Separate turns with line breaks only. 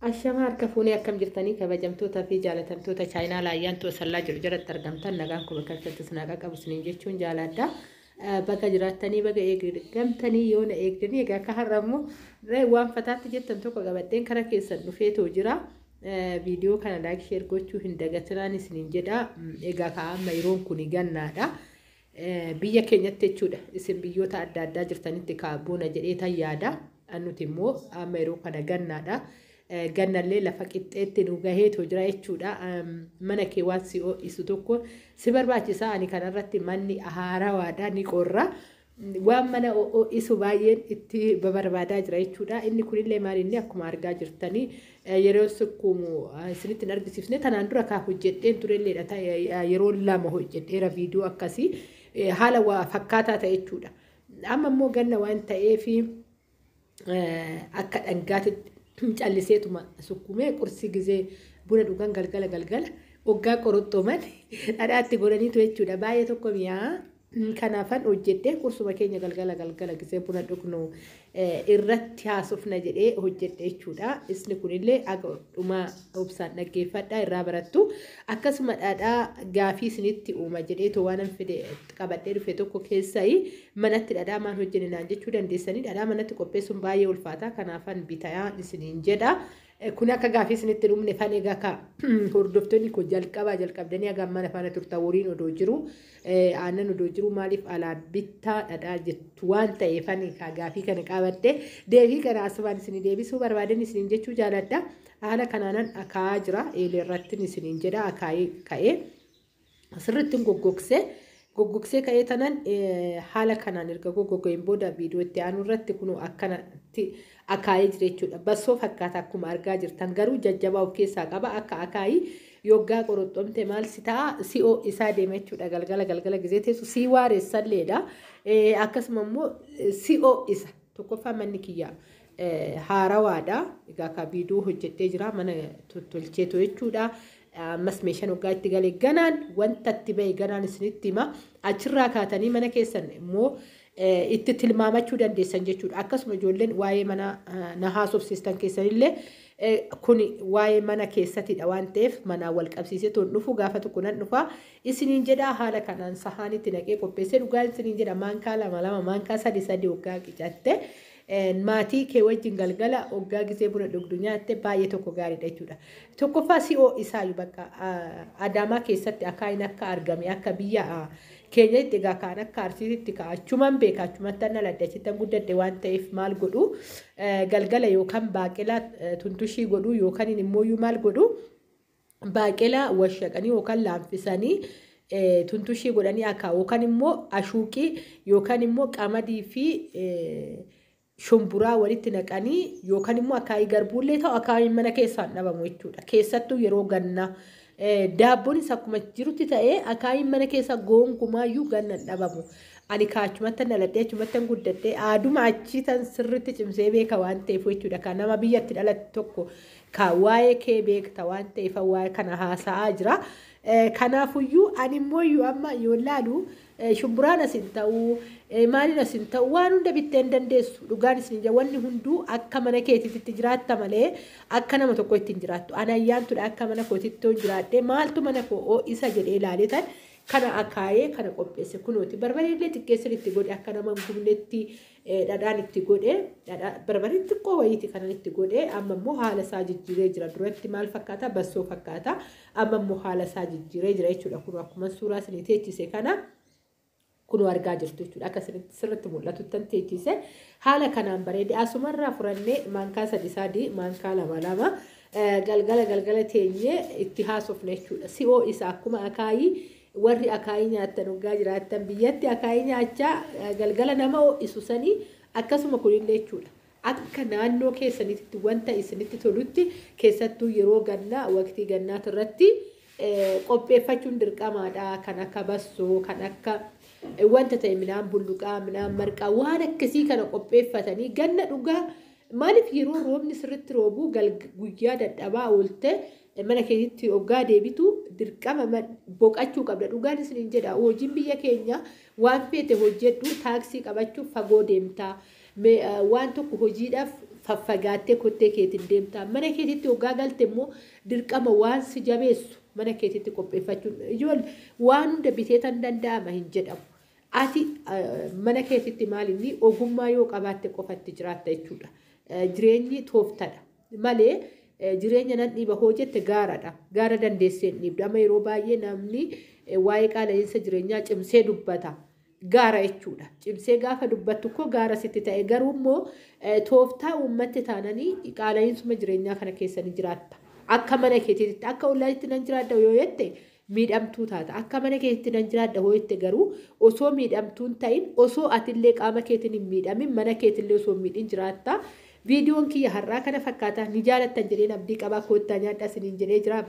Ashama harka fuunee akkam jirtanii kabajamtootaa fi jaalatamtoota chaayinaa laayyaantu asallaa jiru jalatti argamtan nagaan kun bakka jirtattis nagaa qabu isiniin jechuun jaaladha. Baga jiraattanii baga eegamtanii yoona eegdanii egaa akka har'a immoo waan fataatti jettan tokko qabadheen kara keessan dhufeetoo jira. Viidiyoo kana like share gochuu hin dagatinaan isiniin jedha. Egaa ka amma yeroon kun gannaadha. Biyya keenyatti jechuudha. Isin biyyoota adda addaa jirtanitti ka bona jedhee tan yaada. Nuti immoo amma yeroo kana gannaadha. Gannallee lafa qixxeetti nu gaheetu jira jechuudha. Mana kee waan si ho'isu tokko si barbaachisa. Ani kanarratti manni haarawaadha ni qorra. Waan mana ho'isu baay'een itti barbaadaa jira jechuudha. Inni kunillee maal inni akkuma argaa jirtanii yeroo sukkuumu isinitti hin argisiifne tanaan dura kaa hojjedheen turelleedha. Yeroo lama hojjedheera viidiyoo akkasii haala waa fakkaataa ta'e jechuudha. Amma immoo ganna waan ta'eef akka dhangaatitti calliseetuma sukkuumee qursii gizee buna dhugan galgala galgala hoggaa qoroxxooman dhadhaatti godhaniitu jechuudha. Baay'ee tokko mi'aa. Kanaafan hojjedhee qursuma keenya galgala galgala gizee buna dhugnu irratti haasofna jedhee hojjedhe jechuudha. Isni kunillee aga dhuma obsaan dhaggeeffadhaa irraa barattu. Akkasuma dhadhaa gaafii isinitti uuma jedhee waan fide qabadhee dhufe tokko keessaayi manatti dhadhaa maal hojjenne naan jechuu dandeessanii dhadhaa manatti qopheessuun baay'ee ulfaata. Kanaafan bitaa isiniin jedha. Kun akka gaafii isinitti dhumne fan egaa ka hordoftoonni koo jalqabaa jalqabdanii haga mana faana turtan woriin odoo jiru aannan odoo jiru maaliif alaa bittaa dhadhaa jettu waan ta'eef ani ka gaafii kana qabadhe deebii kana asumaan isinii deebisuu barbaadan isiniin jechuu jaaladha. Haala kanaanan akaa'aa jira eelee irratti isiniin jedha akaa'ee ka'ee sirriitti goggogsee goggogsee ka'ee tanan haala kanaan erga goggogeen booda viidiyoo itti aanu irratti kunoo akkanatti akaayee jira jechuudha. Bassoo fakkaata akkuma argaa jirtan garuu jajjabaa of keessaa qaba akka akaayii yoggaa qoroxxomte maal si ta'a si'oo isaa deema jechuudha. Galgala galgala gizee teessu sii waaressalleedha. Akkasuma immoo si'oo isa tokkoffaa manni kiyya haarawaadha. Egaa ka viidiyoo hojjedhee jira mana tottolcheetu jechuudha. Ammas meeshaan hoggaa itti gale ganaan wanta itti ba'e ganaan isinitti hima. Achirraa kaatanii mana keessan immoo itti tilmaamachuu dandeessan jechuudha. Akkasuma ijoolleen waa'ee mana na haasofsiistan keessanillee kun waa'ee mana keessatidha waan ta'eef manaan wal qabsiisee toon dhufu gaafa tokko nan dhufa isiniin jedha. Haala kanaan sahaanitti naqee qopheessee dhugaa isiniin jedha maankaa lama lama maankaa sadi sadi hoggaa qicatte maatii kee wajjin galgala hoggaa gisee buna dhugdu nyaatte baay'ee tokko gaariidha jechuudha. Tokkoffaa si'oo isaayu bakka Adaamaa keessatti akaayin akka argame akka biyya keenyatti egaa kaan akka Arsiititti ka'a achuman beeka achumatti dhaladhe achittan guddadhe waan ta'eef maal godhu galgala yookaan baaqelaa tuntushii godhu yookaan immooyyuu maal godhu baaqelaa washaqanii yookaan laanfisanii tuntushii godhanii akka yookaan immoo ashuuqii yookaan immoo qamadii fi shumburaa walitti naqanii yookaan immoo akaayii garbuullee ta'u akaayiin mana keessaan dhabamu jechuudha. Keessattuu yeroo gannaa daabboonis akkuma jirutti ta'ee akaayiin mana keessa gonkumaayyuu ganna hin dhabamu. Ani kaachumatti dhaladhee achumatti guddadhee aaduma achii tan sirriitti cimsee beeka waan ta'eef jechuudha. Kan nama biyyatti dhalate tokko ka waa'ee kee beekta waan ta'eef waa'ee kana haasa'aa jira. Kanaafuyyuu ani immoo amma yoo laalu shumburaan as hin ta'u maaliin as hin ta'u waan hunda bittee hin dandeessu dhugaan isin ija wanni hunduu akka mana keetiitti jiraatta malee akka nama tokko ittiin jiraattu. Ani ayyaantudha akka mana kootitti hin jiraadhe maaltu mana koo ho'isa jedhee ilaalee tan kana akaayee kana qopheesse kunooti barbareellee xiqqeessan itti godhe akka nama hin gubnetti dhadhaan itti godhe barbaree xiqqoo wayiiti kanan itti godhe amma immoo haala isaa jijjiiree jira. Duratti maal fakkaata bassoo fakkaata amma immoo haala isaa jijjiiree jira jechuudha. Kun akkuma suuraa isinii teechise kana kunoo argaa jirtu jechuudha. Akka sirriitti mul'atutti teechise haala kanaan bareede asumarraa furannee maankaa sadi sadi maankaa lama lama galgala galgala teenyee itti haasofne jechuudha. Si'oo isa akkuma akaayii warri akaayii nyaattan hoggaa jiraattan biyyatti akaayii nyaachaa galgala nama ho'isu sanii akkasuma kunillee jechuudha. Akka naannoo keessanitti wanta isinitti tolutti keessattuu yeroo gannaa waqtii gannaati irratti qopheeffachuun dirqamaadha. Kan akka bassoo kan akka wanta ta'e midhaan bulluqaa midhaan marqaa waan akkasii kana qopheeffatanii ganna dhugaa maaliif yeroo roobni sirriitti roobuu guyyaa dadhabaa oolte mana keetitti hoggaa deebitu dirqama boqachuu qabda. Dhugaan isiniin jedha hojiin biyya keenya waan feete hojjedhu taaksii qabachuuf fagoo deemtaa waan tokko hojiidhaaf Faffagaattee kottee keetiin deemta. Mana keetitti hoggaa galte immoo dirqama waan si jabeessu mana keetitti qopheeffachuun, ijoollee, waan hunda bitee tan danda'ama hin jedhamu. Ati mana keetitti maal inni ogummaa yoo qabaatte qofatti jiraatta jechuudha. Jireenyi tooftadha malee jireenya nan dhiiba hoo jette gaaradha. Gaara dandeessee hin dhiibdu. Amma yeroo baay'ee namni waa'ee qaala'insa jireenyaa cimsee dubbata. Gaara jechuudha. Cimsee gaafa dubbattu koo gaara sitti ta'e, garuu immoo tooftaa uummatti taananii qaala'insuma jireenyaa kana keessa ni jiraatta. Akka mana keetiitti, akka ollaatti nan jiraadha yoo jette miidhamtuu taata. Akka mana keetiitti nan jiraadha yoo jette garuu osoo miidhamtuun ta'in, osoo atillee qaama keetiin hin miidhamin, mana keetillee osoo hin miidhin jiraatta. Viidiyoon kiyya har'aa kana fakkaata. Ni jaalattan jedheen abdii qabaa. Koottaa nyaadhaa isiniin jedhee jira.